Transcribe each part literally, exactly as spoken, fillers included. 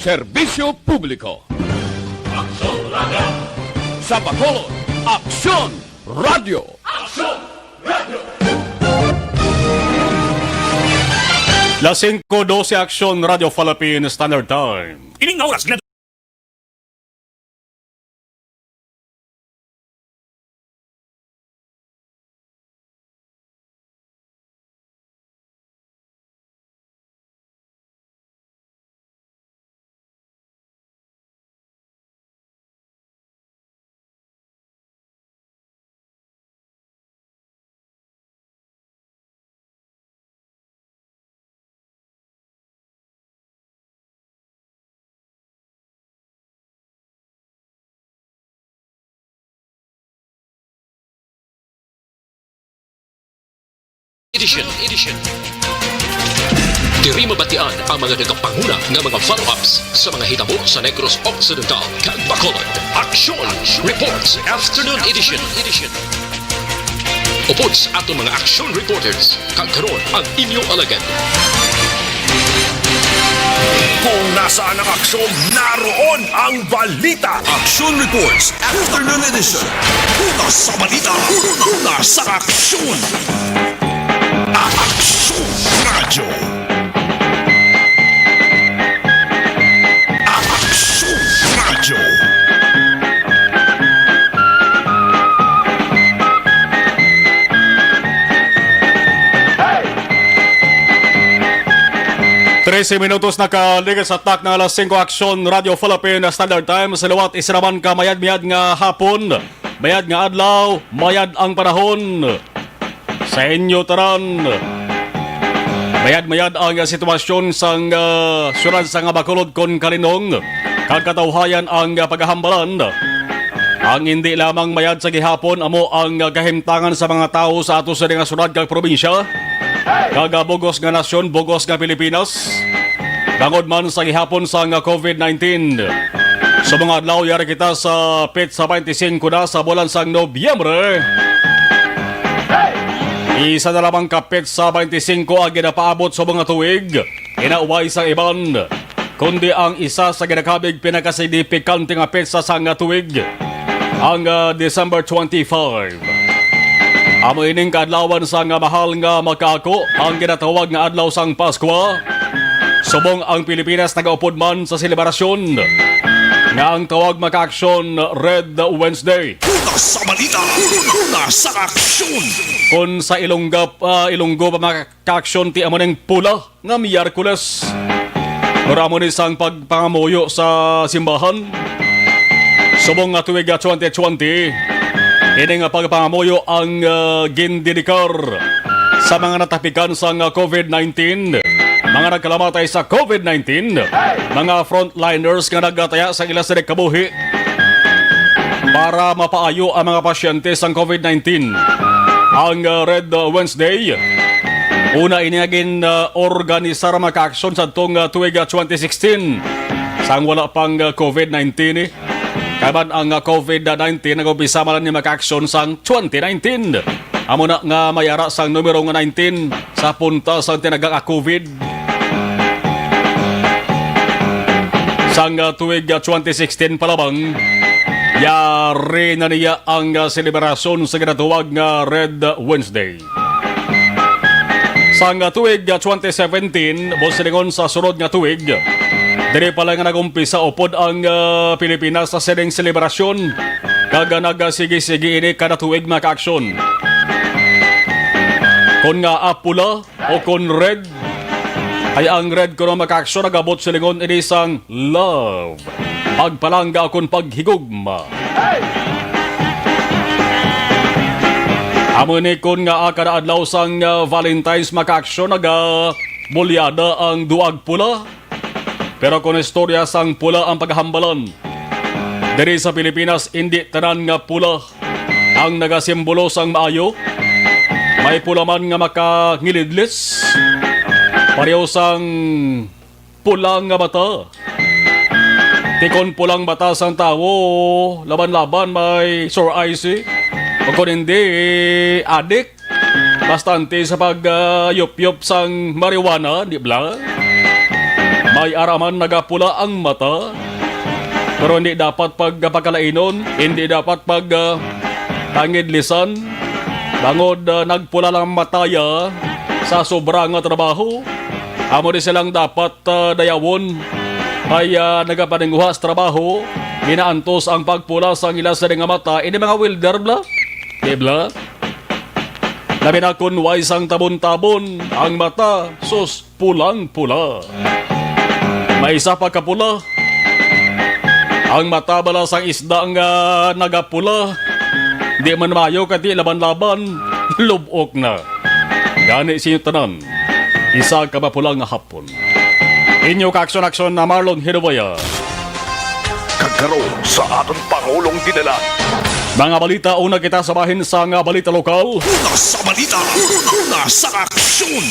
Serbisyo publiko. Aksyon Radio. Sa Bacolod, Aksyon Radio. Aksyon Radio. Las singko dose, Aksyon Radio Philippine Standard Time. Ining oras na Edition. Edition. Diri mabatian ang mga nagapanguna nga mga follow-ups sa mga hitabo sa Negros Occidental kag Bacolod. Action Reports Afternoon Edition. Edition. Upod sa aton mga action reporters, kag karon ang inyo alagad. Kung nasaan ang aksyon, naroon ang balita. Action Reports Afternoon Edition. Una sa balita, una sa aksyon. Aksyon Radyo. Aksyon Radyo. Trese minutos na kaligid sa tak na alas singko, Aksyon Radio Philippine Standard Time. Sa liwat, isa naman ka mayad-mayad nga hapon, mayad nga adlaw, mayad ang panahon sa inyo tanan. Mayad-mayad ang sitwasyon sang, ah, siyudad sang Bacolod kon Calinog, kag katawhayan ang, ah, paghahambalan. Ang indi lamang mayad sa gihapon amo ang, ah, kahimtangan sa mga tawo sa ato sini nga syudad kag probinsya, kag, ah, bug-os nga nasyon, bug-os nga Pilipinas, bangod man sa gihapon sang, ah, covid nineteen. Sa mga adlaw, yari kita sa petsa twenty-five na sa bulan sang Nobyembre. Isa na lamang ka petsa twenty-five ang ginapaabot sa mga tuig. Inaaway sa iban, kundi ang isa sa ginakabig pinakasignifikante nga petsa sang tuig, ang, ah, December twenty-five. Amo ining kaadlawan sang mahal nga makaako, ang ginatawag nga adlaw sang Paskwa. Subong ang Pilipinas nagaupod man sa selebrasyon nga ang tawag makaaksyon Red Wednesday. Una sa balita, una sa aksyon. Kung sa Ilongga, ah, Ilonggo pa makaaksyon, ti amo ning pula nga Miyerkules. Pero amo ni sang pagpangamuyo sa simbahan. Subong nga tuig nga twenty twenty, ini nga pagpangamuyo ang, ah, gindedikar sa mga natapikan sang covid nineteen, mga nagkalamatay sa covid nineteen, mga frontliners nga nagataya sa ila sa kabuhi para mapaayo ang mga pasyente sang covid nineteen. Ang, ah, Red, ah, Wednesday, una ini nga gin, ah, organisar makaaksyon sa tong, ah, tuig, ah, twenty sixteen, sang wala pang, ah, covid nineteen, eh. Kay man ang, ah, covid nineteen nag-umpisa man ni makaaksyon sang twenty nineteen. Amo na nga may ara sang numero nga nineteen sa punta sang tinaga nga covid. Sang, ah, tuig, ah, twenty sixteen pa lamang, yari na niya ang, ah, selebrasyon sa ginatawag nga Red Wednesday. Sang, ah, tuig, ah, twenty seventeen, buot silingon sa sunod nga tuig, diri pa lang nga nag-umpisa upod ang, ah, Pilipinas sa sining selebrasyon, kag, ah, nagasigi-sigi ini kada tuig makaaksyon. Kon ngaa pula o kon red, ay ang red kuno makaaksyon nagabot silingon ini sang love, pagpalangga o kon paghigugma. Amo ni kon ngaa kada adlaw sang, ah, Valentine's makaaksyon nagabulyada ang duag pula. Pero kon istorya sang pula ang paghambalan, diri sa Pilipinas, indi tanan nga pula ang nagasimbolo sang maayo. May pula man nga makangilidlis, pareho sang pula nga mata. Ti kon pulang mata sang tawo, laban-laban may sore eyes, eh. O kon hindi, adik. Bastante sa pag, ah, yupyop sang marijuana, di bala? May ara man nagapula ang mata, pero hindi dapat pagpakalainon, hindi dapat pag, ah, tangidlisan, bangod, ah, nagpula lang ang mataya sa sobra nga trabaho. Amo di silang dapat, ah, dayawon kay, ah, nagapaninguha sa trabaho, ginaantos ang pagpula sang ila sini nga mata. Ini mga welder, bla? Di bla? Labi na kon way sang tabon-tabon ang mata, sus, pulang-pula. May isa pa ka pula. Ang mata bala sang isda nga nagapula. Di man maayo kay di laban-laban, lubok na. Gani sa inyo tanan, isa ka mapula nga hapon. Inyo kaaksyon-aksyon na Marlon Hinuboya. Kag karon sa aton Pangulong Dinalan. Mga balita, una kita sa bahin sa nga balita lokal. Una sa balita, una sa aksyon.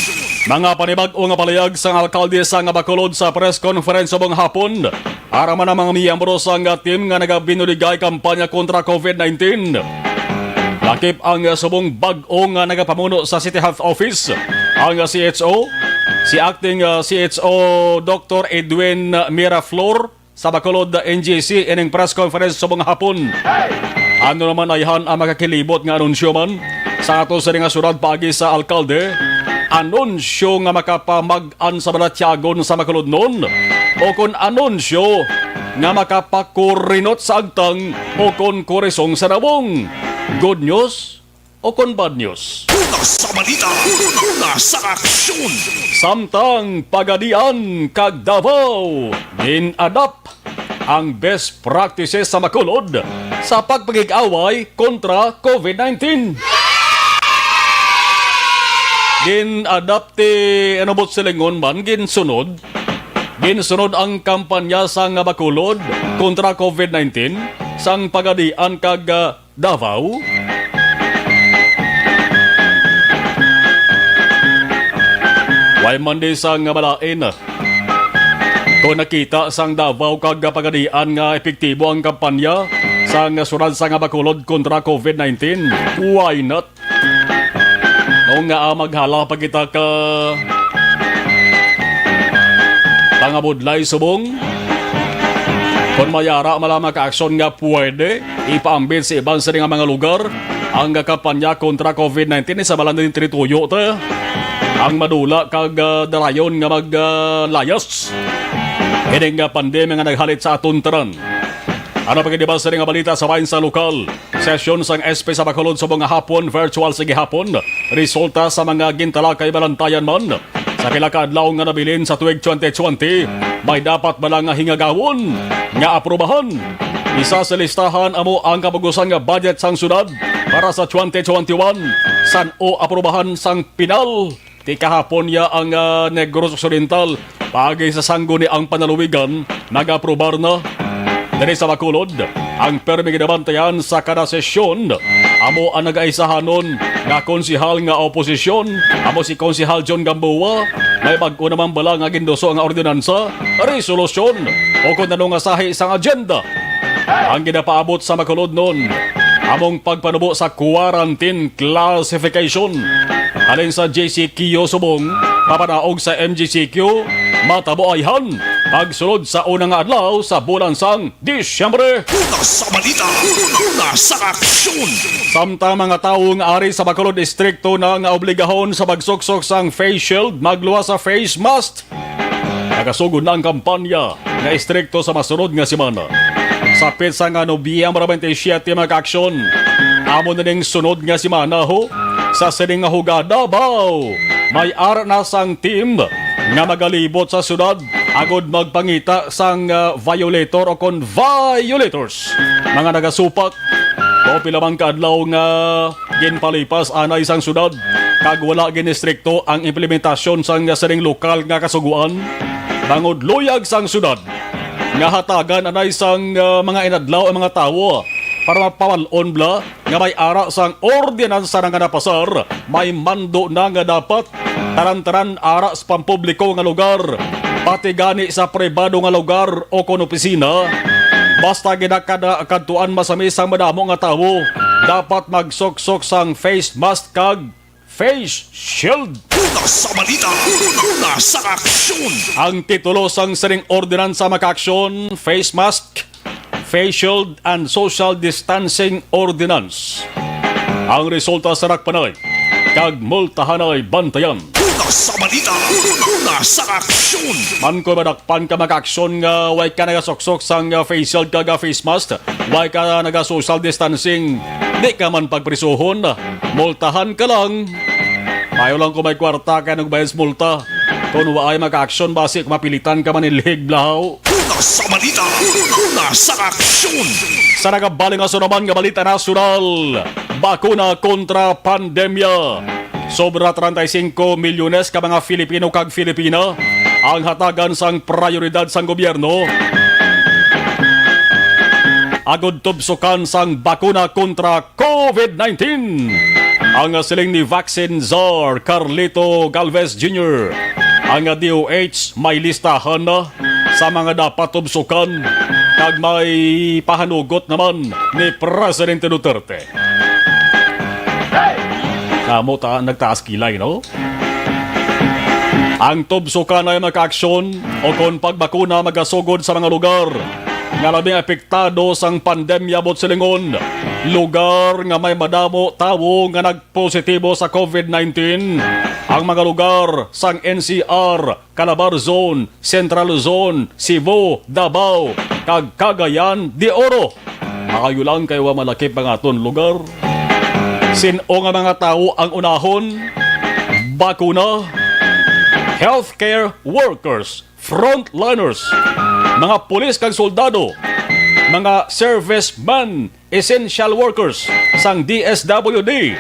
Mga panibag-o nga palihag sang alkalde sa nga Bacolod sa press conference subong hapon. Ara man ang mga miyembro sa nga team nga nagabinuligay kampanya kontra covid nineteen. Lakip ang subong bag-o nga nagapamuno sa City Health Office, ang C H O, si Acting, uh, C H O Doctor Edwin Miraflor sa Bacolod N G C ining press conference subong hapon. Ano naman ayhan ang makakilibot nga anunsyo man sa ato sa nga syudad paagi sa alkalde? Anunsyo nga makapamag-an sa balatyagon sa Bacolodnon, o kon anunsyo nga makapakurinot sa agtang o kon kurisong sa nawong? Good news o kon bad news? Una sa balita, una sa aksyon. Samtang Pagadian kag Davao, gin-adapt ang best practices sa Bacolod sa pagpakig-away kontra covid nineteen. Gin-adapt ti, ano, bot silingon man, ginsunod. Ginsunod ang kampanya sang Bacolod kontra covid nineteen sang Pagadian kag, ah, Davao. Way man di sang malain. Kung nakita sang Davao kag Pagadian nga epektibo ang kampanya sang syudad sang Bacolod kontra covid nineteen, why not? Mao nga, ah, maghala pa kita ka tangabudlay subong. Kon may ara man lang mga kaaksyon nga pwede ipaambit sa iban sa nga mga lugar ang kampanya kontra covid nineteen, sa balan din trituyo ta ang madula kag, ah, darayon nga mag, ah, layas ining, ah, pandemya nga naghalit sa aton tanan. Ano pa gid ba sa nga balita sa bahin sa lokal? Sesyon sang S P sa Bacolod subong nga hapon, virtual sa gihapon. Resulta sa mga gintalakay balantayan man. Sa pila ka adlaw nga nabilin sa tuig twenty twenty, may dapat bala nga hingagawon nga aprubahan. Isa sa listahan amo ang kabugusan nga budget sang syudad para sa twenty twenty-one, san-o aprubahan sang pinal. Ti kahapon ya ang, ah, Negros Occidental, paagi sa sangguniang panalawigan, nag-aprobar na. Diri sa Bacolod, ang permi ginabantayan sa kada sesyon amo ang nagaisahanon nga konsehal nga oposisyon, amo si Konsehal John Gamboa. May bag-o naman bala nga ginduso nga ordinansa, resolusyon, o kung ano nga sahi sang agenda. Ang ginapaabot sa Bacolodnon, among pagpanubo sa quarantine classification. Halin sa G C Q subong, papanaog sa M G C Q, matabo ayhan, pagsulod sa una nga adlaw sa bulan sang Disyembre. Una sa balita, una sa aksyon. Samtang mga tawo nga ari sa Bacolod Distrito na nga obligahon sa pagsuksok sang face shield, magluwas sa face mask. Nagasugod na ang kampanya nga istrikto sa masunod nga semana. Sa petsa nga Nobyembre twenty-seven, mga kaaksyon, amo na ning sunod nga semana, ho. Sa sining nga hugada, baw, may ara na sang team nga magalibot sa syudad agod magpangita sang, ah, violator o kon violators, mga nagasupak. Daw pila man ka adlaw nga ginpalipas anay sang syudad, kag wala ginistrikto ang implementasyon sang sining lokal nga kasugoan, bangod luyag sang syudad nga hatagan anay sang, ah, mga inadlaw ang mga tawo para mapawal-on bala nga may ara sang ordinansa na nga napasar, may mando na nga dapat tanan-tanan ara sa pampubliko nga lugar, pati gani sa pribado nga lugar o kon opisina. Basta ginakada-, kadtuan masami sang madamo nga tawo, dapat magsuksok sang face mask kag face shield. Una sa balita, una sa aksyon. Ang titulo sang sining ordinansa, mga kaaksyon, face mask, face shield, and social distancing ordinance. Ang resulta sa nakpanay kag multahanay bantayan. Una sa balita, una sa aksyon. Man ko madak- Pan ka makaaksyon nga way ka nagasuksok sang, ah, face shield kag, ah, face mask, way ka naga-social distancing, di ka man pagprisuhon, multahan ka lang. Mayo lang kung may kwarta ka nagbayad sa multa. Kung waay makaaksyon, basi kung mapilitan ka manilhig, blahaw. Una sa balita, una sa aksyon. Sa nagabali nga sunaman nga balita nasyonal, bakuna kontra pandemya. Sobra treinta y cinco milyones ka mga Filipino kag Filipina ang hatagan sang prayoridad sang gobyerno agud tubsokan sang bakuna kontra COVID nineteen. Ang siling ni Vaccine Czar Carlito Galvez Junior, ang D O H may listahan na sa mga dapat tubsokan kag may pahanugot naman ni Presidente Duterte. Kamo ta nagtaas kilay, no? Ang tubsokan ay makaaksyon o kon pagbakuna magasugod sa mga lugar nga labing apektado sang pandemya, buot silingon, lugar nga may madamo tawo nga nagpositibo sa COVID nineteen, ang mga lugar sang N C R, Calabar Zone, Central Luzon, Cebu, Davao, kag Cagayan de Oro. Maayo lang kay wa malakip ang aton lugar. Sin-o nga mga tawo ang unahon? Bakuna, healthcare workers, frontliners, mga pulis kag soldado, mga servicemen, essential workers sang D S W D,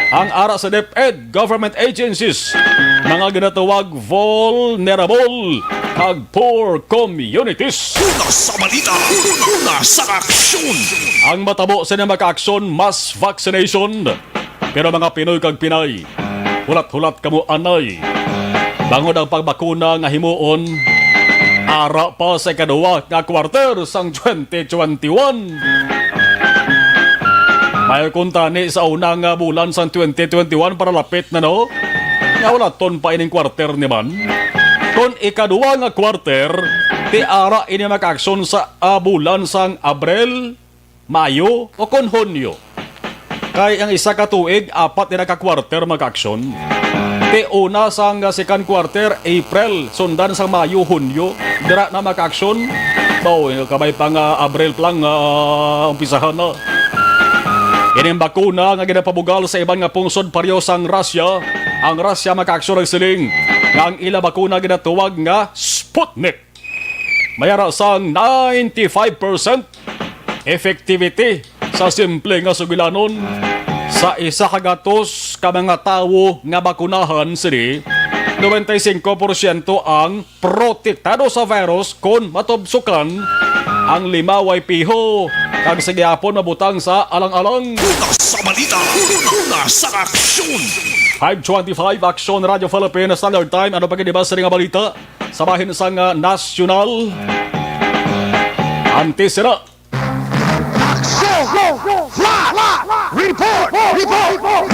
ang ara sa DepEd, government agencies, mga ginatawag vulnerable kag poor communities. Una sa balita, una sa aksyon. Ang matabo sa mga kaaksyon, mass vaccination. Pero mga Pinoy kag Pinay, hulat-hulat kamo anay. Bangod ang pagbakuna nga himuon, ara pa sa ikaduwa nga quarter sang twenty twenty-one. May kuntani sa una nga bulan sang twenty twenty-one para lapit na, no? Nga wala ton pa ining quarter ni man. Kon ikaduwa nga quarter, ti ara ini makaaksyon sa, ah, bulan sang Abril, Mayo, o kon Hunyo. Kay ang isa ka tuig, apat na ka quarter makaaksyon. Ti una sang second quarter, April, sundan sang Mayo, Hunyo. Dira na makaaksyon. Baw, kabay pa nga Abril pa lang, ah, umpisahan na. Ining bakuna nga ginapabugal sa iban nga pungsod pareho sang Russia. Ang Russia makaaksyon ang siling nga ang ila bakuna ginatawag nga Sputnik. May ara sang ninety-five percent effectivity sa simple nga sugilanon. Sa isa ka gatos ka mga tawo nga bakunahan sini, nobenta y cinco porsyento ang protektado sa virus kon matubsokan. Ang lima way piho kag sa gihapon mabutang sa alang-alang. Una sa balita, una sa aksyon. Five twenty-five Aksyon Radio Philippines Standard Time. Ano pa gid ba sa nga balita? Sa bahin sang, ah, nasyonal. Antes sila. Aksyon! Flash! Report! Report!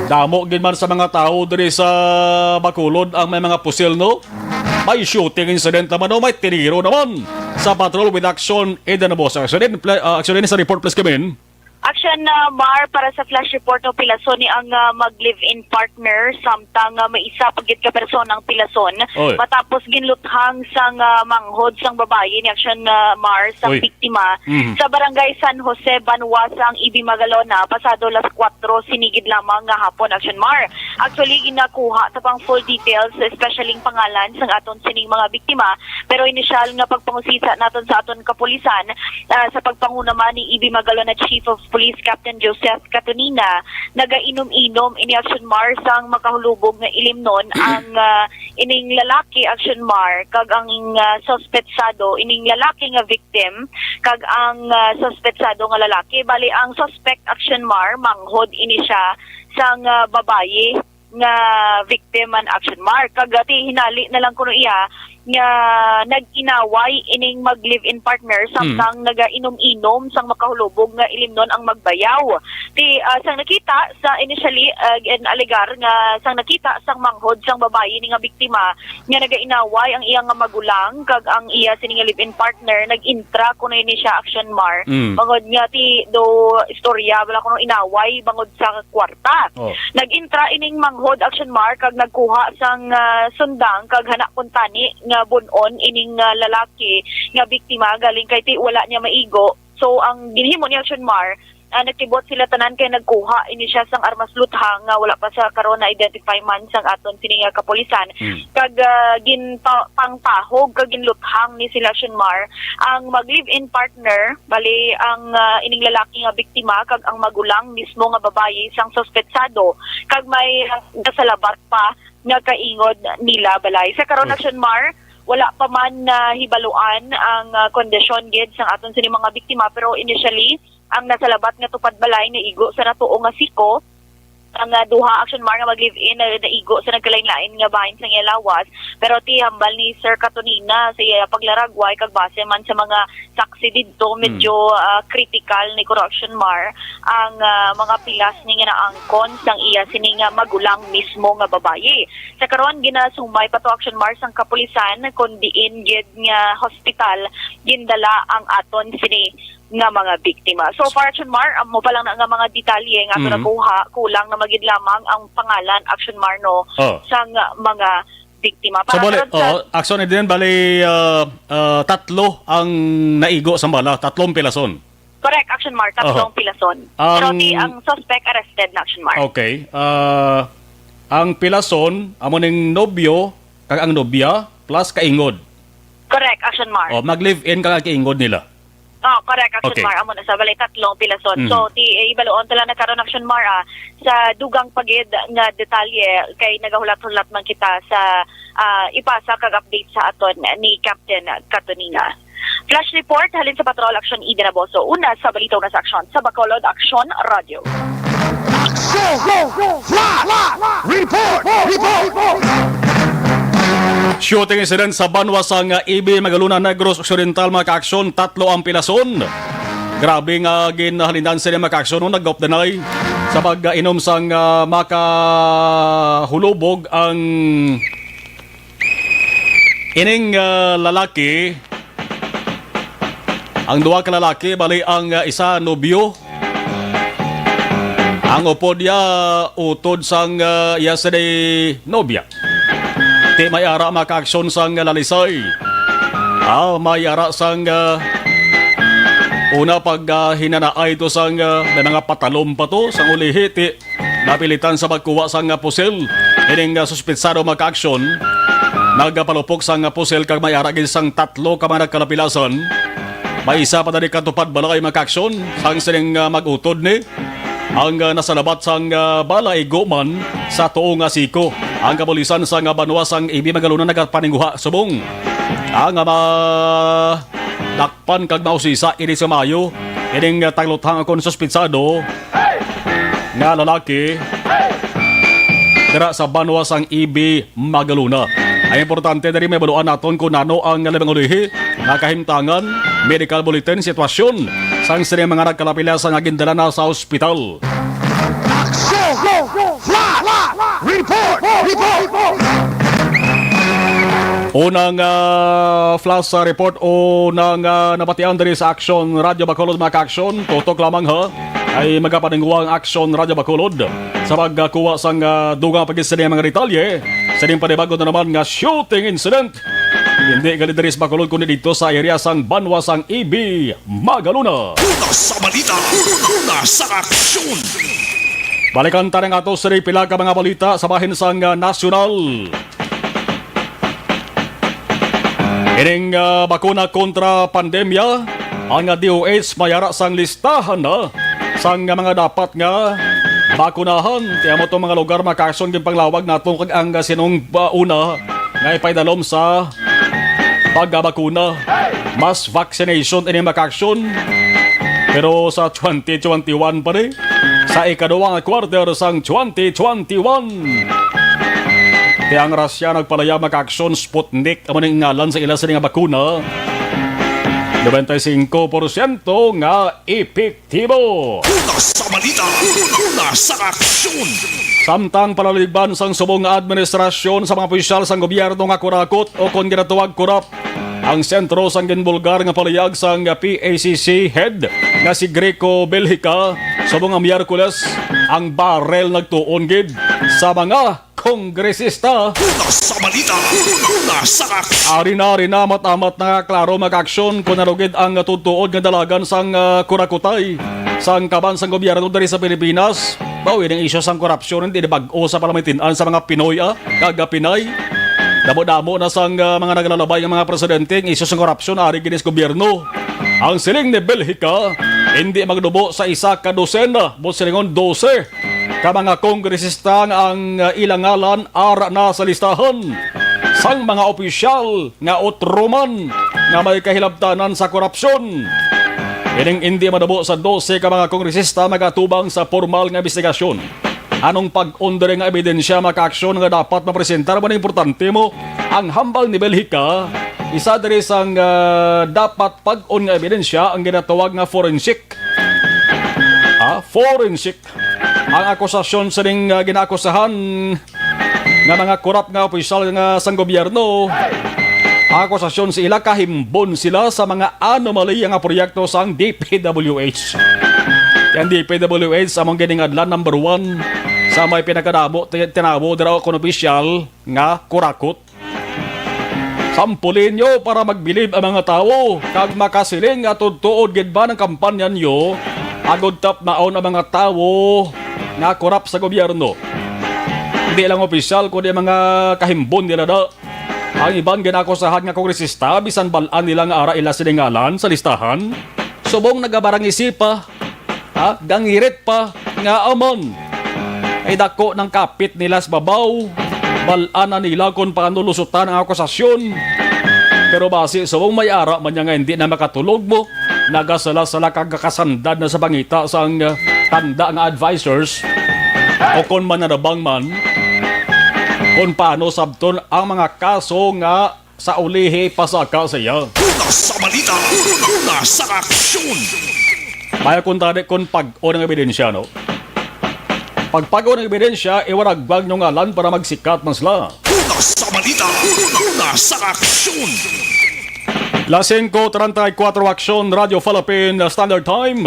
Damo gid man sa mga tawo diri sa Bacolod ang may mga pusil, no? May shooting incident naman, no? May tiniro naman sa patrol with Action Eden Boss. Action Eden, pla-, ah, Action Eden sa report, please, come in. Action, ah, Mar, para sa flash report, no, pilason ni ang, ah, mag-live-in partner, samtang, ah, may isa pa gid ka personang pilason. Oy. Matapos ginluthang sang, ah, manghod sang babayi ni Action, ah, Mar, sang Oy. biktima Mhm. sa barangay San Jose, Banwa, sang Ibi Magalona, pasado las kuwatro sinigid lamang nga hapon, Action Mar. Actually, ginakuha ta pang full details, especially ang pangalan sang aton sining mga biktima, pero inisyal nga pagpangusisa naton sa aton kapulisan, ah, sa pagpanguna man ni Ibi Magalona Chief of Police Captain Joseph Catonina, nagainom-inom ini Action Mar sang makahulubog nga ilimnon ang, ah, ining lalaki Action Mar kag ang, ah, suspetsado, ining lalaki nga victim kag ang, ah, suspetsado nga lalaki. Bali, ang suspect Action Mar, manghod ini siya sang, ah, babayi. nga victim man, Action Mar. Kag, ah, ti hinali na lang kuno iya nga nag-inaway ining mag-live-in partner Mm. samtang nagainom-inom sang makahulubog nga ilimnon ang magbayaw. Ti, ah, sang nakita sa initially, ah, gin-alegar nga sang nakita sang manghod sang babayi ni nga biktima nga nagainaway ang iya nga magulang kag ang iya sini nga live-in partner, nag-intra kuno ini siya, Action Mar. Mm. Bangod nga ti do istorya, wala kuno inaway bangod sa kwarta. Oh. Nag-intra ining manghod, Action Mar, kag nagkuha sang, ah, sundang kag hana kuntani nga bun-on ining, ah, lalaki nga biktima galing kay ti wala niya maigo. So, ang ginhimo ni Action Mar, ah, nagtibot sila tanan kay nagkuha ini siya sang armas luthang nga wala pa sa karon na-identify man sang aton sini nga kapulisan. Hmm. Kag, ah, ginpa-, pangpahog kag ginluthang ni sila, Action Mar, ang mag-live-in partner, bali ang, ah, ining lalaki nga biktima kag ang magulang mismo nga babayi sang suspetsado, kag may, ah, nasalabat pa nga kaingod nila balay. Sa karon, Action Mar, wala pa man nahibaluan ang, ah, kondisyon gid sang aton sini mga biktima, pero initially, ang nasalabat nga tupad balay naigo sa natuo nga siko. Ang, ah, duha, Action Mar, nga mag-live-in na naigo sa nagkalain-lain nga bahin sang iya lawas. Pero ti hambal ni Sir Katunina sa iya paglaragway kag base man sa mga saksi didto, Hmm. medyo, ah, critical ni kuno, Action Mar, ang, ah, mga pilas ni nga naangkon sang iya sini nga magulang mismo nga babayi. Sa karon, ginasumbay pa to, Action Mar, sang kapulisan kon diin gid nga hospital gindala ang aton sini nga mga biktima. So far, Action Mar, amo pa lang na nga mga detalye nga ato Mm. nakuha, kulang na man gid lamang ang pangalan, Action Mar, no, Oh. sang mga biktima. So, Para bali, karon sa oh, Action, din, bali, ah, ah, tatlo ang naigo sa bala, tatlong pilason. Correct, Action Mar, tatlong Oho. pilason. Pero Ang ti ang suspect arrested na, Action Mar. Okay. Ah, ang pilason, amo ning nobyo, kag ang nobya, plus kaingod. Correct, Action Mar. Oh, mag-live-in kag ang kaingod nila. Oh, correct, Action Okay. Mar. Amo na sa balay, tatlong pilason. Mhm. So, ti, eh, ibaluon ta lang na karon, Action Mar, ah, sa dugang pa gid nga detalye kay nagahulat-hulat man kita sa, ah, ipasa kag update sa aton ni Captain Katunina. Flash report halin sa Patrol, Action Eden Aboso. Una sa balita, una sa aksyon sa Bacolod, Action Radio. Action! Flash! Report! Report! Shooting incident sa banwa sang Ibi, Magalona, Negros Occidental, mga kaaksyon, tatlo ang pilason. Grabe nga ginhalindan sila, mga kaaksyon, no, nag-op danay sa pag-inom sang, ah, makahulubog ang ining, ah, lalaki. Ang duha ka lalaki, bali ang, ah, isa nobyo. Ang upod niya, utod sang, ah, iya sa di nobya. Ti may ara makaaksyon sang lalisay. Ah, may ara sang, ah, una pag, ah, hinanaay to sang, ah, may mga patalom pa to, sang ulihi, ti napilitan sa pagkuha sang, ah, pusil. Ining, ah, suspetsado makaaksyon, nagapalupok sang, ah, pusil kag may ara gid sang tatlo ka mga nagkalapilasan. May isa pa dali katupad balay makaaksyon, sang sining, ah, mag-utod ni. Ang, ah, nasalabat sang, ah, bala igo man sa tuo nga siko. Ang kapulisan sang, ah, banwa sang Ibi, Magalona nagapaninguha subong ang, ah, madakpan kag mausisa ini sa Mayo. Ining, ah, tagluthang kon suspitsado nga lalaki dira sa banwa sang Ibi, Magalona. Ang importante diri, mabaluan naton kung ano ang labing ulihi nga kahimtangan, medical bulletin, sitwasyon sang sining mga nagkalapilasan nga gindala na sa ospital. Action! Flash! Report! Report! Unang, ah, flash, ah, report, unang, ah, nabatian diri sa Action Radio Bacolod, mga kaaksyon. Tutok lamang, ha, ay magapaninguha ang Action Radio Bacolod sa pagkakuha sang, ah, dugang pa gid sa mga detalye sa ining panibago na naman nga shooting incident. Hindi gali diri sa Bacolod, kundi dito sa area sang banwa sang Ibi, Magalona. Una sa balita, una sa aksyon. Balikan ta ang ato sa pila ka mga balita sa bahin sang, ah, nasyonal. Ining, ah, bakuna kontra pandemya, ang, ah, D O H may ara sang listahan na sang mga dapat nga bakunahan. Kaya mo itong mga lugar, mga kaaksyon, ginpanglawag nato kag ang, ah, sinong bauna nga ipaidalom sa pagkabakuna. Mass vaccination ini, mga kaaksyon. Pero sa twenty twenty-one pa ni, sa ikaduwa nga quarter sang twenty twenty-one, Kaya ang Russia nagpalayag, mga kaaksyon, Sputnik amo ning ngalan sa ila sini nga bakuna. Nobenta y singko porsyento nga epektibo. Una sa balita, una sa aksyon. Samtang palaligban sang subong nga administrasyon sa mga opisyal sang gobyerno nga kurakot o kon ginatawag korap, ang sentro sang ginbulgar nga palayag sang P A C C head nga si Greco Belgica subong nga Miyerkules, ang barel nagtuon gid sa mga kongresista. Una sa balita, una sa aksyon. Ari na, ari na, amat-amat na klaro, mga kaaksyon, kung ano gid ang tutuod nga dalagan sang, ah, kurakutay sang kaban sang gobyerno diri sa Pilipinas. Mao ini ang isyu sang korupsyon, hindi na bag-o sa palamintinan sa mga Pinoy, ah, kag, ah, Pinay. Damo-damo na sang, ah, mga naglalabay nga mga presidente ang isyu sang korupsyon ari gid sa gobyerno. Ang siling ni Belgica, hindi magdubo sa isa ka dosena, buot silingon dose ka mga kongresista nga ang, ah, ilang ngalan ara na sa listahan sang mga opisyal nga utro man nga may kahilabtanan sa korupsyon. Ining indi madabo sa dose ka mga kongresista magatubang sa pormal nga imbestigasyon. Anong pag-on diri nga ebidensya, mga kaaksyon, nga dapat mapresentar? Amo ni importante mo, ang hambal ni Belgica, isa diri sang, ah, dapat pag-on nga ebidensya ang ginatawag nga forensic. Ah, forensic. Ang akusasyon sining, ah, ginaakusahan nga mga korap nga opisyal nga sang gobyerno, ang akusasyon sa ila, kahimbon sila sa mga anomalya nga proyekto sang D P W H. Ang D P W H among giningadlan number one sa may pinakadamo ti-, tinawo dira kon opisyal nga kurakot. Sampuli ninyo para magbilib ang mga tawo kag makasiling nga tuod-tuod gid man ang kampanya ninyo, agod tapnaon ang mga tawo nga korap sa gobyerno. Hindi lang opisyal, kundi mga kahimbon nila da. Ang iban ginaakusahan nga kongresista, bisan bal-an nila nga ara ila sini ngalan sa listahan, subong nagabarangisi pa, ha? Gangirit pa nga amon. Ay dako ng kapit nila sa babaw. Bal-an na nila kung paano lusutan ang akusasyon. Pero basi subong may ara man niya nga hindi na makatulog mo, nagasala-sala kag nakasandad na sa pangita sang, uh, tanda nga advisors o kon mananabang man, kung paano sabton ang mga kaso nga sa ulihi pasaka sa iya. Una sa balita, una sa aksyon. Maayo kuntani kung pag-on ang ebidensya, no? Pag pag-on ang ebidensya, iwaragwag nyo ngalan para magsikat man sila. Una sa balita, una sa aksyon. Las singko treinta y cuatro, Aksyon, Radyo Philippine Standard Time.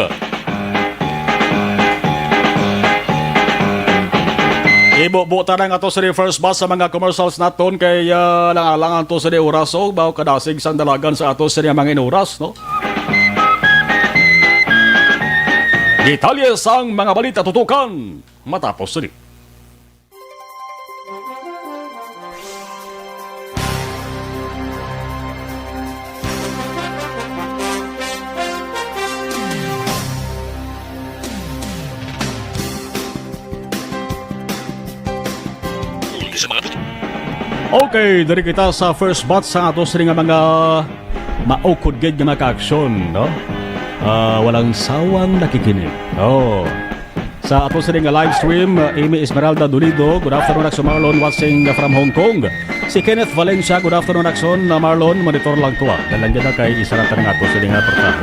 Ibubo ta na nga ato sa first batch sa mga commercials naton kay, ah, lang-alang ato sa oras, o baw kadasig sang dalagan sa ato sa mga inuras, no? Detalye sang mga balita tutukan matapos sini. Okay, diri kita sa first batch sa ato sini nga mga maukod gid nga mga kaaksyon, no? Ah, walang sawang nakikinig. Oh. Sa ato sini nga live stream, uh, Amy Esmeralda Dolido, good afternoon, Aksyon Marlon, watching from Hong Kong. Si Kenneth Valencia, good afternoon, Aksyon, uh, Marlon, monitor lang ko, ah. Dalan gid na kay isa ra ta nga ato sini nga portahan.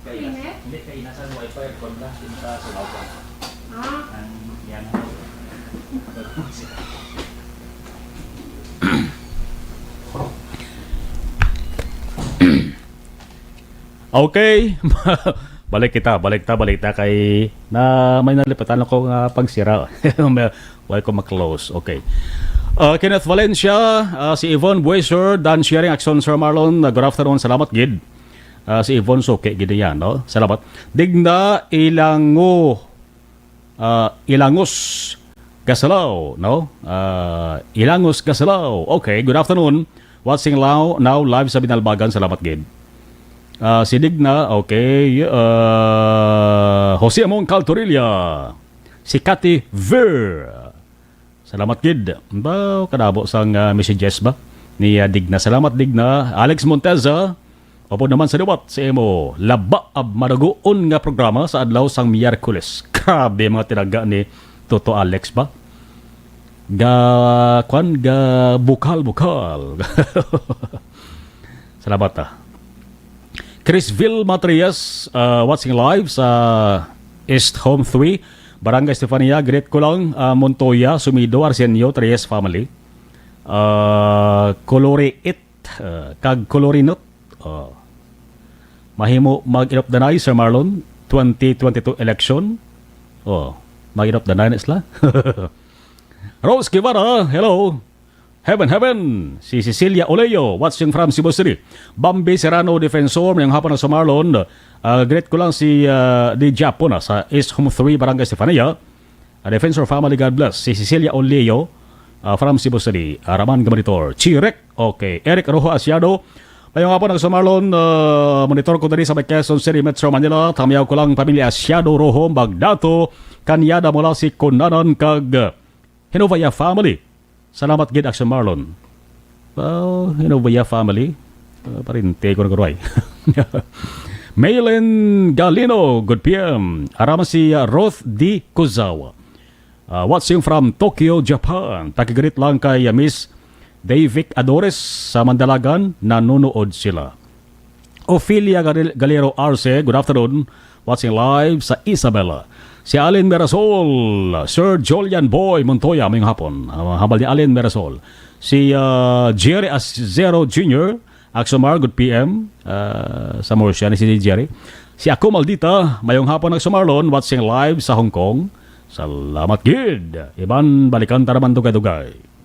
Kenneth? Hindi, kainasan wifi, aircon na, pinta sa wifi. Ah. Ang yan. Okay. Balik kita, balik ta, balik ta kay na may nalipatan ako nga pagsira. May, wala ko ma-close. Okay. Uh, Kenneth Valencia, uh, si Yvonne Bueser, Dan Sharing, Aksyon, Sir Marlon, uh, good afternoon. Salamat gid. Uh, si Yvonne Suki gid yan, no? Salamat. Digna Ilango, ah, Ilangos Gasalao, no? Ah, Ilangos Gasalao. Okay, good afternoon. Watching now, now live sa Binalbagan. Salamat gid. Ah, si Digna, okay. Ah, Jose Among Caltorilla. Si Cathy Ver. Salamat gid. Ba, kadamo sang, ah, messages ba? Ni, ah, Digna. Salamat, Digna. Alex Monteza. Upod naman sa liwat sa imo labaab madugoon nga programa sa adlaw sang Miyerkules. Grabe, mga tinaga ni Toto Alex ba? Ga, kwan, ga bukal-bukal. Salamat, ah. Chrisville Matrias, uh, watching live sa East Home three, Barangay Estefania. Greet ko lang, uh, Montoya, Sumido, Arsenio, Trias family. Uh, Coloriit, uh, kag Colorinot. Uh, mahimo mag-inop danay, Sir Marlon, twenty twenty-two election. Oh, mag-inop danay na sila. Rose Guevara, hello. Heaven, heaven! Si Cecilia Oleo, watching from Cebu City. Bambi Serrano, Defensor, mayong hapon na sa Marlon. Ah, greet ko lang si, ah, di Japo na sa East Home three, Barangay Estefania. Ah, Defensor family, God bless. Si Cecilia Oleo, ah, from Cebu City. Ah, Raman Gabaritor. Chirek. Okay. Eric Rojo Asiado. Mayong hapon na sa Marlon. Ah, monitor ko diri sa may Quezon City, Metro Manila. Tamiyaw ko lang pamilya Asiado Rojo, Magdato, Kanyada mula si Kunanan kag Hinovaya family. Salamat gid, Action Marlon. Well, Hinovaya family. Uh, parinte ko na, Maylin Galino, good P M. Arama si, uh, Ruth D. Kuzawa. Uh, watching from Tokyo, Japan. Pakigreet lang kay, uh, Miss Davik Adores sa Mandalagan, nanunood sila. Ophelia Gal-, Galero Arce, good afternoon. Watching live sa Isabela. Si Allen Merasol, Sir Julian Boy Montoya, mayong hapon. Ah, hambal ni Allen Merasol. Si, ah, Jerry Azero Junior, Axomar, good P M. Ah, sa Murcia ni si Jerry. Si Ako Maldita, mayong hapon, Axomarlon, watching live sa Hong Kong. Salamat gid. Iban, balikan ta naman dugay-dugay.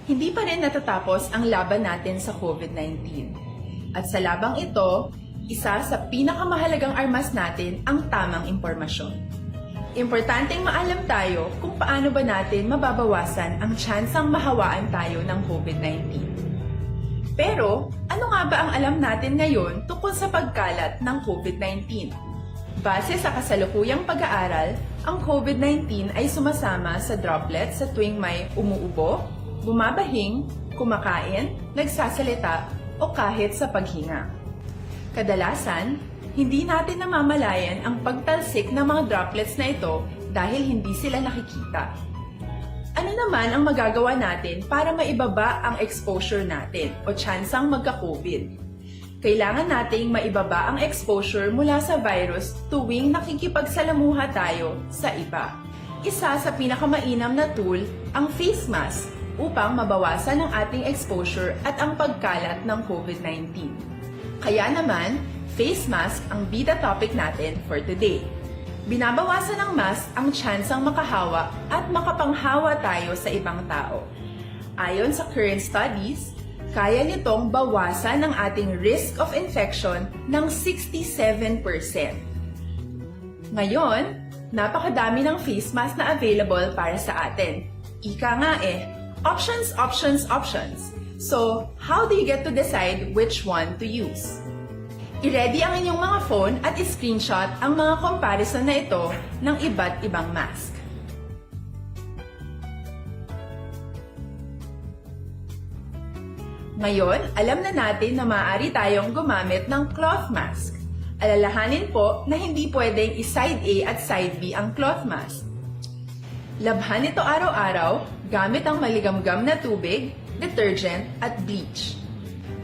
Hindi pa rin natatapos ang laban natin sa COVID nineteen. At sa labang ito, isa sa pinakamahalagang armas natin ang tamang impormasyon. Importanteng maalam tayo kung paano ba natin mababawasan ang tsansang mahawaan tayo ng COVID nineteen. Pero, ano nga ba ang alam natin ngayon tungkol sa pagkalat ng COVID nineteen? Base sa kasalukuyang pag-aaral, ang COVID nineteen ay sumasama sa droplets sa tuwing may umuubo, bumabahing, kumakain, nagsasalita, o kahit sa paghinga. Kadalasan, hindi natin namamalayan ang pagtalsik ng mga droplets na ito dahil hindi sila nakikita. Ano naman ang magagawa natin para maibaba ang exposure natin o tsansang magka-COVID? Kailangan nating maibaba ang exposure mula sa virus tuwing nakikipagsalamuha tayo sa iba. Isa sa pinakamainam na tool ang face mask upang mabawasan ang ating exposure at ang pagkalat ng COVID nineteen. Kaya naman, face mask ang bida topic natin for today. Binabawasan ng mask ang tsansang makahawa at makapanghawa tayo sa ibang tao. Ayon sa current studies, kaya nitong bawasan ang ating risk of infection ng sixty-seven percent. Ngayon, napakadami ng face mask na available para sa atin. Ika nga eh, options, options, options. So, how do you get to decide which one to use? I-ready ang inyong mga phone at i-screenshot ang mga comparison na ito ng iba't ibang mask. Ngayon, alam na natin na maaari tayong gumamit ng cloth mask. Alalahanin po na hindi pwedeng i-side A at side B ang cloth mask. Labhan ito araw-araw gamit ang maligamgam na tubig, detergent, at bleach.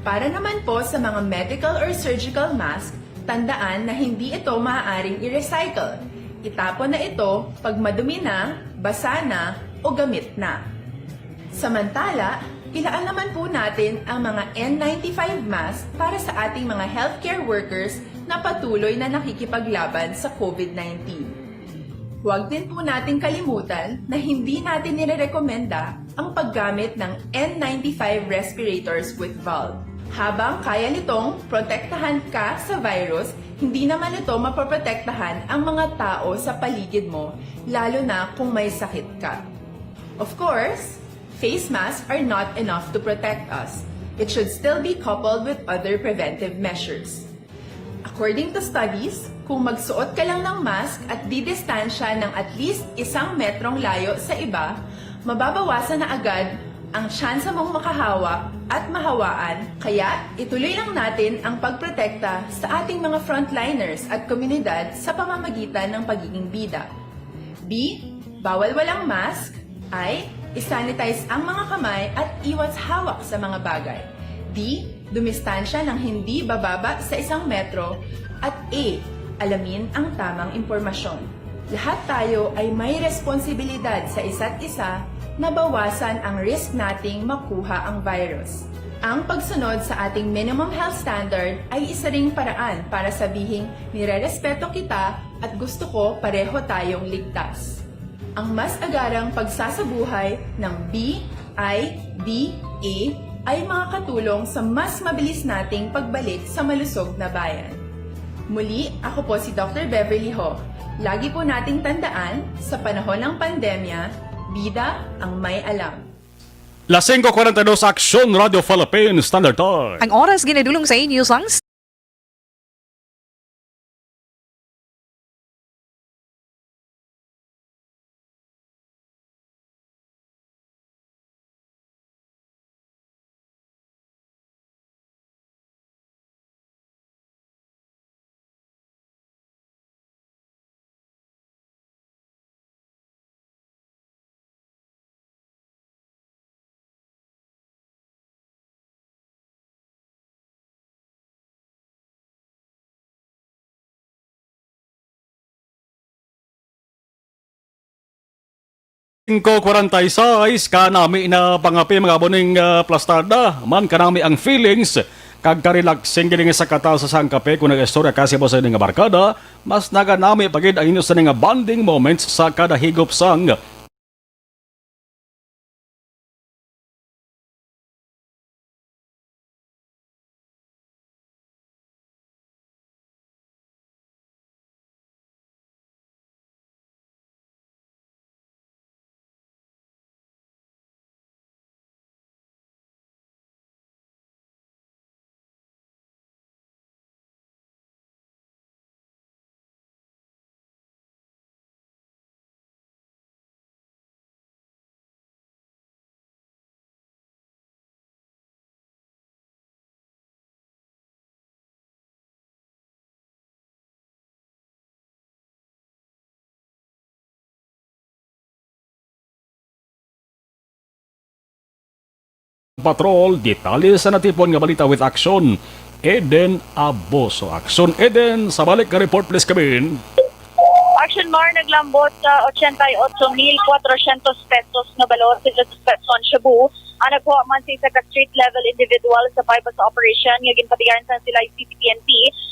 Para naman po sa mga medical or surgical mask, tandaan na hindi ito maaaring i-recycle. Itapon na ito pag madumi na, basa na, o gamit na. Samantala, ilaan naman po natin ang mga N ninety-five mask para sa ating mga healthcare workers na patuloy na nakikipaglaban sa COVID nineteen. Huwag din po nating kalimutan na hindi natin nirerekomenda ang paggamit ng N ninety-five respirators with valve. Habang kaya nitong protektahan ka sa virus, hindi naman ito mapoprotektahan ang mga tao sa paligid mo, lalo na kung may sakit ka. Of course, face masks are not enough to protect us. It should still be coupled with other preventive measures. According to studies, kung magsuot ka lang ng mask at didistansya ng at least isang metrong layo sa iba, mababawasan na agad ang tsansa mong makahawa at mahawaan, kaya ituloy lang natin ang pagprotekta sa ating mga frontliners at komunidad sa pamamagitan ng pagiging bida. B, bawal walang mask. I, isanitize ang mga kamay at iwas hawak sa mga bagay. D, dumistansya ng hindi bababa sa isang metro. At E, alamin ang tamang impormasyon. Lahat tayo ay may responsibilidad sa isa't isa na bawasan ang risk nating makuha ang virus. Ang pagsunod sa ating minimum health standard ay isa ring paraan para sabihing nirerespeto kita at gusto ko pareho tayong ligtas. Ang mas agarang pagsasabuhay ng B I D A ay makakatulong sa mas mabilis nating pagbalik sa malusog na bayan. Muli, ako po si Doctor Beverly Ho. Lagi po nating tandaan, sa panahon ng pandemya, bida ang may alam. Las singko kwarenta y dos, Aksyon Radio Philippines Standard Time. Ang oras ginadulong sa inyo sang Singko kwarenta y seis, kanami na pangapi, mga aboning, ah, plastarda. Man kanami ang feelings, kag ka-relaxing gid nga sa katas sang kape. Kung nag-istorya ka sa imo sa ining barkada, mas naganami pa gid ang inyo sa nga bonding moments sa kada higop sang Patrol, detalye sa natipon nga balita with Action Eden Aboso. Action Eden, sa balik nga report, please, Kabin. Action Mar, naglambot sa ochenta y ocho mil cuatrocientos pesos nga balor sila sa suspetso sa shabu ang nagkuha man sa isa ka street level individual sa buy-bust operation nga ginpatigaran sang Silay City P N P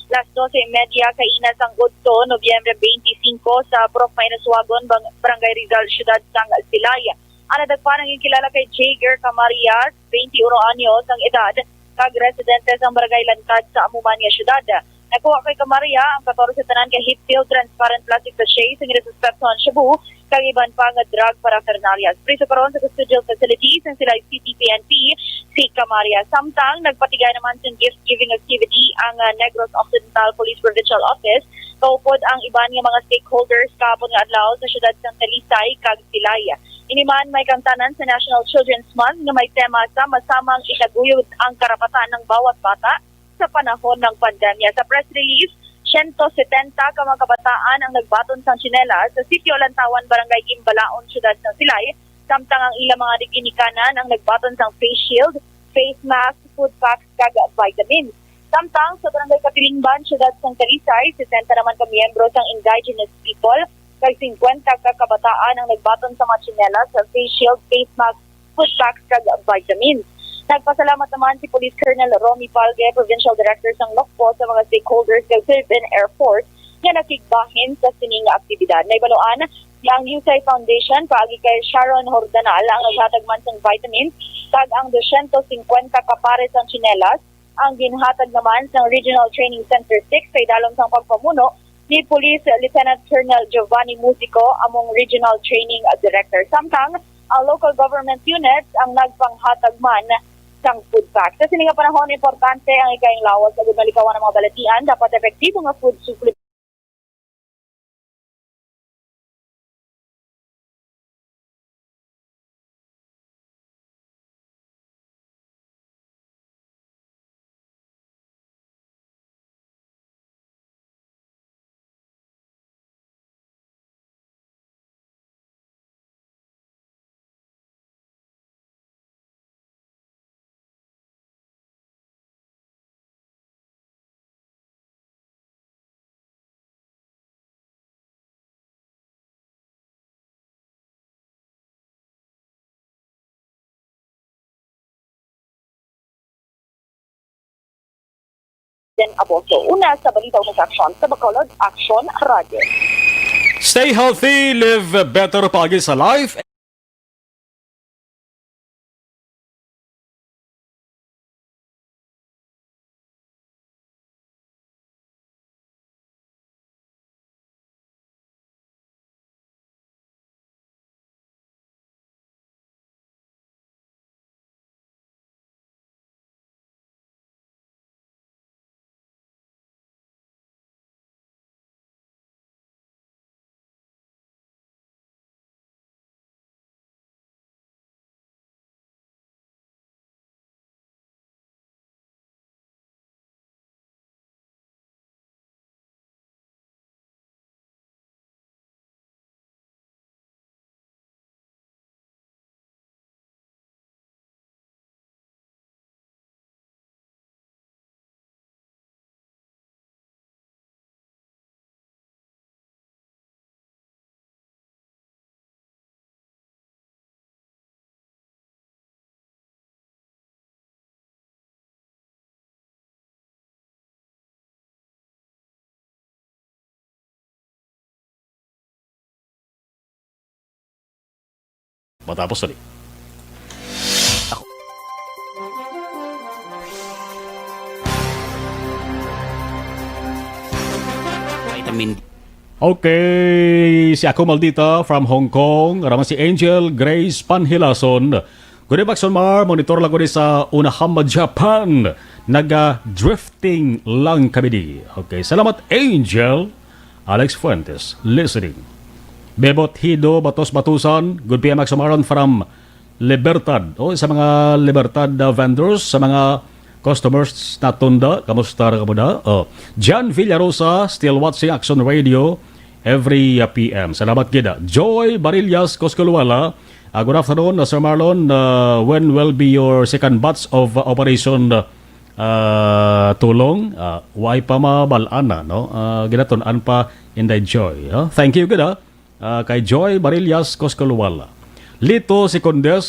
las doce y media kaina sang udto, Nobyembre twenty-five, sa Purok Mainaswagon, Bang-, Barangay Rizal, Siyudad sang Silay. Ang nadakpan ang ginkilala kay Jager Camarias, twenty-uno anyos ang edad, kag residente sang Barangay Lantad sa amo man nga siyudad. Nakuha kay Camarias ang katorse tanan ka heat-filled transparent plastic sachet sing nasuspetso nga shabu kag iban pa nga drug paraphernalia. Priso karon sa custodial facility sang Silay City P N P si Camarias. Samtang nagpatigay naman sang gift-giving activity ang, ah, Negros Occidental Police Provincial Office kaupod ang iban nga mga stakeholders kahapon nga adlaw sa siyudad sang Talisay kag Silay. Ini man may kaangtanan sa National Children's Month nga may tema sa Masamang Itaguyod ang Karapatan ng Bawat Bata sa Panahon ng Pandemya. Sa press release, siyento setenta ka mga kabataan ang nagbaton sang tsinelas sa Sitio Lantawan, Barangay Gimbalaon, Siyudad sang Silay, samtang ang ilang mga ginikanan ang nagbaton sang face shield, face mask, food packs, kag vitamins. Samtang sa Barangay Katilingban, Siyudad sang Talisay, sesenta naman ka miyembro sang indigenous people kag singkwenta ka kabataan ang nagbaton sa mga tsinelas, face shield, face mask, food packs, kag vitamins. Nagpasalamat naman si Police Colonel Romy Palge, Provincial Director sang NOCPO, sa mga stakeholders kag Philippine Air Force nga nakigbahin sa sining nga aktibidad. Nahibaluan nga ang USAI Foundation paagi kay Sharon Hordanal ang naghatag man sang vitamins kag ang dosyentos singkwenta ka pares sang tsinelas ang ginhatag naman sang Regional Training Center six sa idalom sang pagpamuno ni Police Lieutenant Colonel Giovanni Musico, among Regional Training Director. Samtang ang local government units ang nagpanghatag man sang food pack. Sa sini nga panahon, importante ang ikaayong lawas agud malikawan ang mga balatian. Dapat epektibo nga food supplement Then Aposo. Una sa balita, una sa aksyon sa Bacolod Action Radio. Stay healthy, live better paagi sa life. Matapos na ni. Ako. Vitamin D. Okay, si Ako Maldita from Hong Kong. Ara man si Angel Grace Panhilason. Good evening, Aksyon Mar. Monitor lang ko ni sa Unahama, Japan. Naga-drifting lang kami di. Okay, salamat, Angel. Alex Fuentes, listening. Bebot Hido Batos Batusan, good P M Aksyon Mar from Libertad. O, sa mga Libertad, uh, vendors, sa mga customers naton da, kamusta ra kamo da? O, Jan Villarosa, still watching Action Radio every, uh, P M. Salamat gid, ah. Joy Barillas Coscoluela, ah, good afternoon, uh, Sir Marlon. Uh, when will be your second batch of, uh, operation, uh, uh, Tulong? Uh, way pa mabal-an na, no? Uh, ginatun-an pa, Inday Joy, no? Thank you gid, ah. Ah, kay Joy Barillas Coscoluala. Lito Secondes,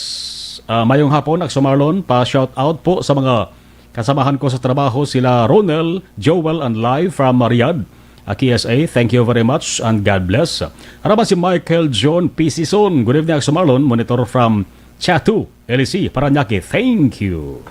ah, mayong hapon, Aksyon Marlon. Pa-shout out po sa mga kasamahan ko sa trabaho, sila Ronel, Joel, and Lai from Riyadh, ah, K S A. Thank you very much and God bless. Ara man si Michael John P. Sison. Good evening, Aksyon Marlon. Monitor from Chatu, L E C, Parañaque. Thank you.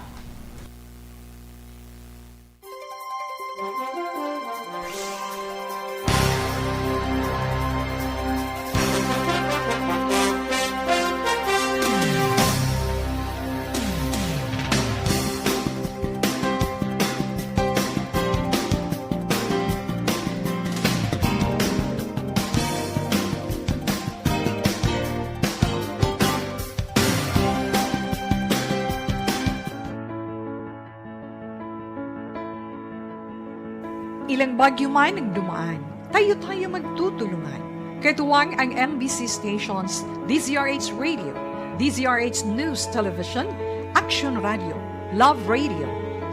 Ilang bagyo man ang dumaan, tayo-tayo magtutulungan. Katuwang ang M B C stations, D Z R H Radio, D Z R H News Television, Action Radio, Love Radio,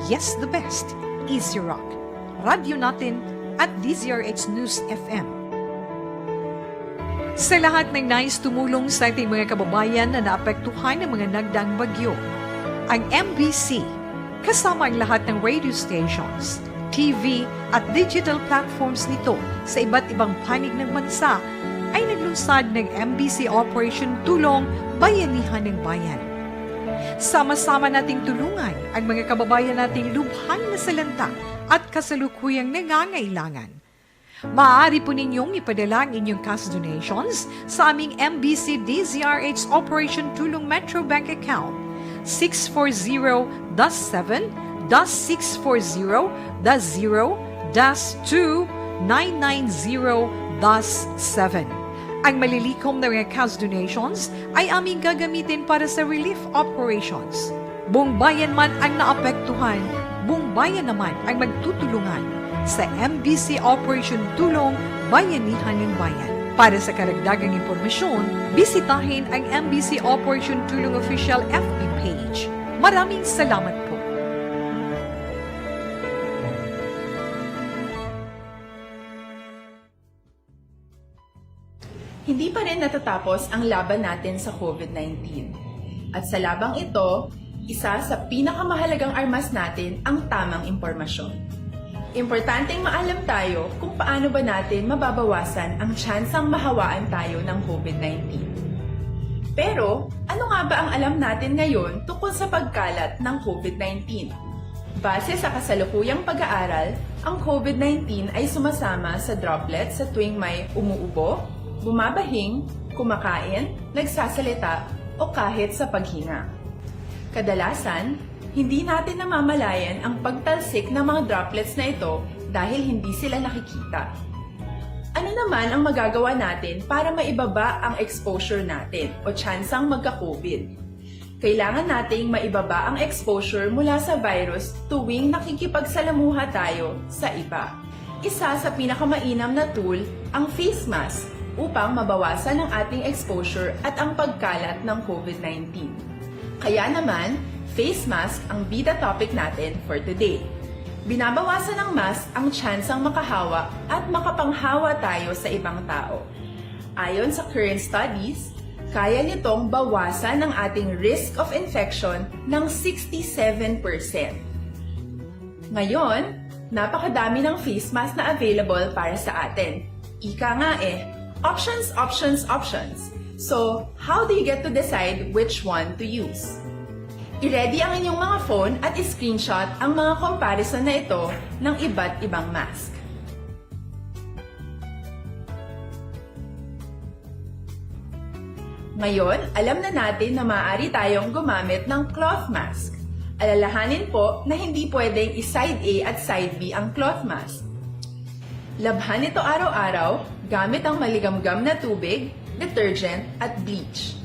Yes the Best, Easy Rock, Radyo Natin, at D Z R H News F M. Sa lahat ng nais tumulong sa ating mga kababayan na naapektuhan ng mga nagdaang bagyo, ang M B C, kasama ang lahat ng radio stations, T V, at digital platforms nito sa iba't ibang panig ng bansa, ay naglunsad ng M B C Operation Tulong Bayanihan ng Bayan. Sama-sama nating tulungan ang mga kababayan nating lubhang nasalanta at kasalukuyang nangangailangan. Maaari po ninyong ipadala ang inyong cash donations sa aming M B C D Z R H Operation Tulong Metro Bank account, six four zero dash seven dash six four zero dash zero dash two nine nine zero dash seven. Ang malilikom na mga cash donations ay aming gagamitin para sa relief operations. Buong bayan man ang naapektuhan, buong bayan naman ang magtutulungan sa M B C Operation Tulong Bayanihan ng Bayan. Para sa karagdagang impormasyon, bisitahin ang M B C Operation Tulong Official F B page. Maraming salamat po. Hindi pa rin natatapos ang laban natin sa COVID nineteen. At sa labang ito, isa sa pinakamahalagang armas natin ang tamang impormasyon. Importanteng maalam tayo kung paano ba natin mababawasan ang tsansang mahawaan tayo ng COVID nineteen. Pero, ano nga ba ang alam natin ngayon tungkol sa pagkalat ng COVID nineteen? Base sa kasalukuyang pag-aaral, ang COVID nineteen ay sumasama sa droplets sa tuwing may umuubo, bumabahing, kumakain, nagsasalita, o kahit sa paghinga. Kadalasan, hindi natin namamalayan ang pagtalsik ng mga droplets na ito dahil hindi sila nakikita. Ano naman ang magagawa natin para maibaba ang exposure natin o tsansang magka-COVID? Kailangan nating maibaba ang exposure mula sa virus tuwing nakikipagsalamuha tayo sa iba. Isa sa pinakamainam na tool ang face mask upang mabawasan ang ating exposure at ang pagkalat ng COVID nineteen. Kaya naman, face mask ang bida topic natin for today. Binabawasan ng mask ang tsansang makahawa at makapanghawa tayo sa ibang tao. Ayon sa current studies, kaya nitong bawasan ang ating risk of infection ng sixty-seven percent. Ngayon, napakadami ng face mask na available para sa atin. Ika nga eh, options, options, options. So, how do you get to decide which one to use? I-ready ang inyong mga phone at i-screenshot ang mga comparison na ito ng iba't ibang mask. Ngayon, alam na natin na maaari tayong gumamit ng cloth mask. Alalahanin po na hindi pwedeng i-side A at side B ang cloth mask. Labhan ito araw-araw gamit ang maligamgam na tubig, detergent, at bleach.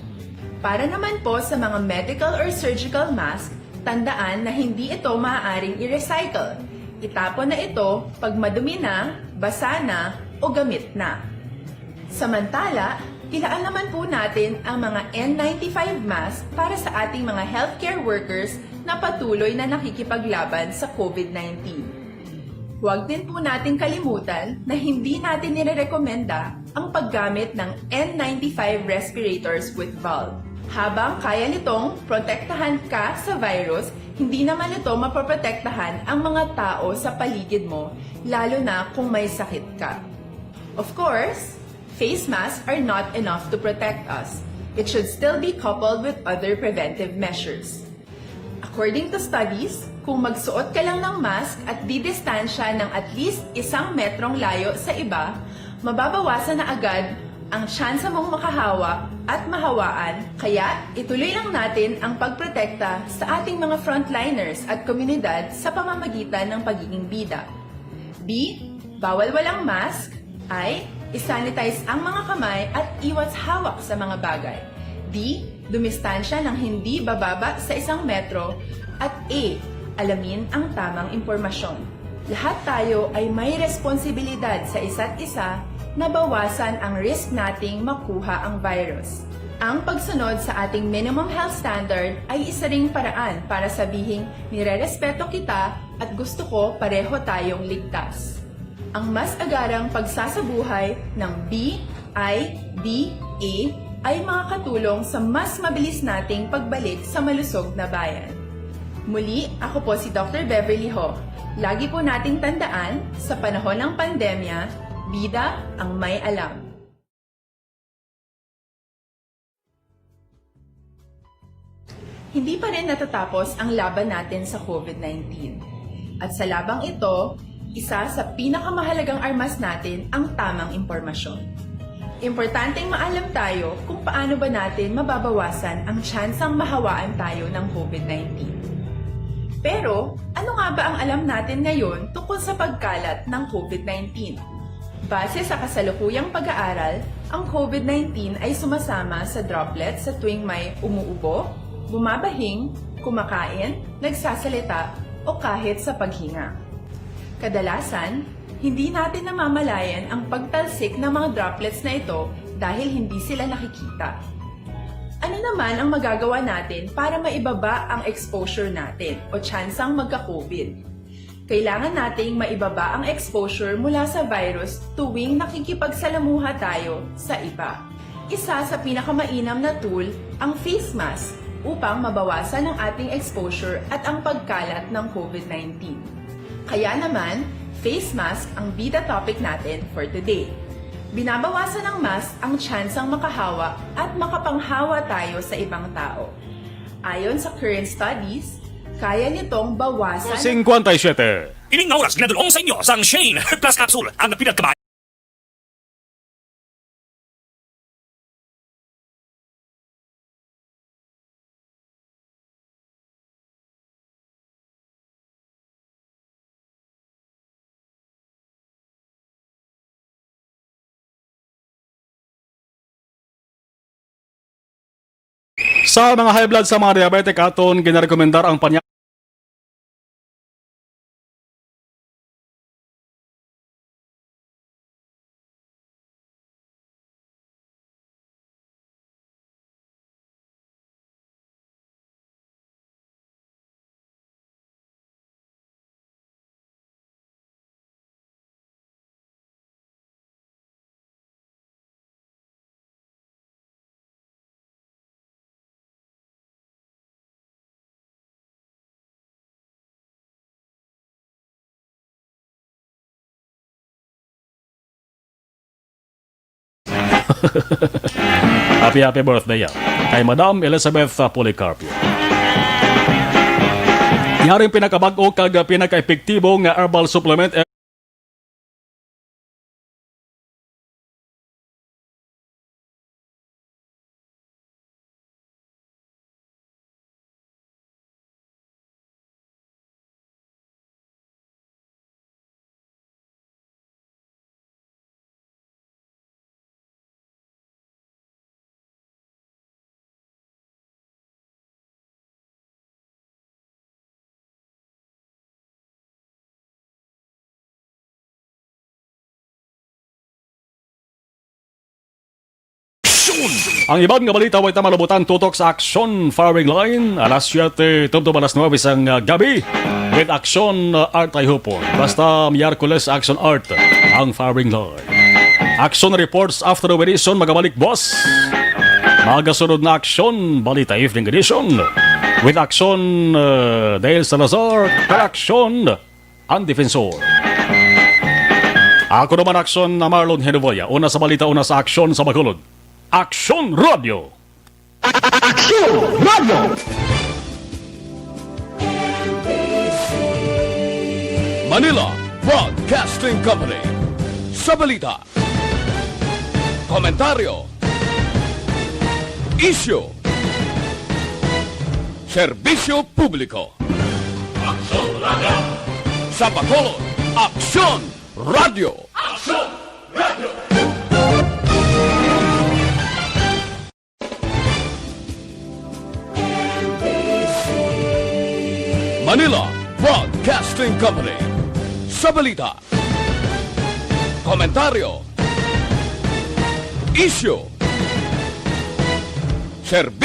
Para naman po sa mga medical or surgical mask, tandaan na hindi ito maaaring i-recycle. Itapon na ito pag madumi na, basa na, o gamit na. Samantala, ilaan naman po natin ang mga N ninety-five mask para sa ating mga healthcare workers na patuloy na nakikipaglaban sa COVID nineteen. Huwag din po nating kalimutan na hindi natin nirerekomenda ang paggamit ng N ninety-five respirators with valve. Habang kaya nitong protektahan ka sa virus, hindi naman ito mapoprotektahan ang mga tao sa paligid mo, lalo na kung may sakit ka. Of course, face masks are not enough to protect us. It should still be coupled with other preventive measures. According to studies, kung magsuot ka lang ng mask at didistansya ng at least isang metrong layo sa iba, mababawasan na agad ang tsansa mong makahawa at mahawaan. Kaya, ituloy lang natin ang pagprotekta sa ating mga frontliners at komunidad sa pamamagitan ng pagiging bida. B, bawal walang mask. I, isanitize ang mga kamay at iwas hawak sa mga bagay. D, dumistansya ng hindi bababa sa isang metro. At A, alamin ang tamang impormasyon. Lahat tayo ay may responsibilidad sa isa't isa na bawasan ang risk nating makuha ang virus. Ang pagsunod sa ating minimum health standard ay isa ring paraan para sabihing nirerespeto kita at gusto ko pareho tayong ligtas. Ang mas agarang pagsasabuhay ng B I D A ay makakatulong sa mas mabilis nating pagbalik sa malusog na bayan. Muli, ako po si Doctor Beverly Ho. Lagi po nating tandaan, sa panahon ng pandemya, bida ang may alam. Hindi pa rin natatapos ang laban natin sa COVID nineteen. At sa labang ito, isa sa pinakamahalagang armas natin ang tamang impormasyon. Importanteng maalam tayo kung paano ba natin mababawasan ang tsansang mahawaan tayo ng covid nineteen. Pero, ano nga ba ang alam natin ngayon tungkol sa pagkalat ng covid nineteen? Base sa kasalukuyang pag-aaral, ang covid nineteen ay sumasama sa droplets sa tuwing may umuubo, bumabahing, kumakain, nagsasalita, o kahit sa paghinga. Kadalasan, hindi natin namamalayan ang pagtalsik ng mga droplets na ito dahil hindi sila nakikita. Ano naman ang magagawa natin para maibaba ang exposure natin o tsansang magka-covid? Kailangan nating maibaba ang exposure mula sa virus tuwing nakikipagsalamuha tayo sa iba. Isa sa pinakamainam na tool ang face mask upang mabawasan ang ating exposure at ang pagkalat ng covid nineteen. Kaya naman, face mask ang bida topic natin for today. Binabawasan ng mask ang tsansang makahawa at makapanghawa tayo sa ibang tao. Ayon sa current studies, kaya nitong bawasan. Singkwenta y siyete. Ining nga oras ginadul-ong sa inyo sang Shane Plus Capsule, ang pinagkamay. Sa mga high blood, sa mga diabetic, aton ginarekomendar ang panya- Happy, happy birthday, ah, kay Madam Elizabeth, ah, Policarpio. Yari ang pinakabag-o kag pinaka-epektibo nga herbal supplement. Aksyon! Ang iban nga balita way ta malabutan tutok sa Aksyon Firing Line, alas siyete tubtob alas nuebe sang, ah, gabi. With Aksyon, ah, Art Ayhupon. Basta Miyerkules, Aksyon Art ang Firing Line. Aksyon Reports Afternoon Edition magabalik, boss. Magasunod na Aksyon Balita Evening Edition with Aksyon, uh, Dale Salazar, kag Aksyon ang Defensor. Ako naman, Aksyon na Marlon Henovoya. Una sa balita, una sa aksyon sa Bacolod. Aksyon Radio. Aksyon Radio. Manila Broadcasting Company. Sa balita, komentaryo, isyu, serbisyo publiko. Aksyon Radio. Sa Bacolod, Aksyon Radio. Aksyon Radio. Manila Broadcasting Company. Sa balita, komentaryo, isyu, serbisyo.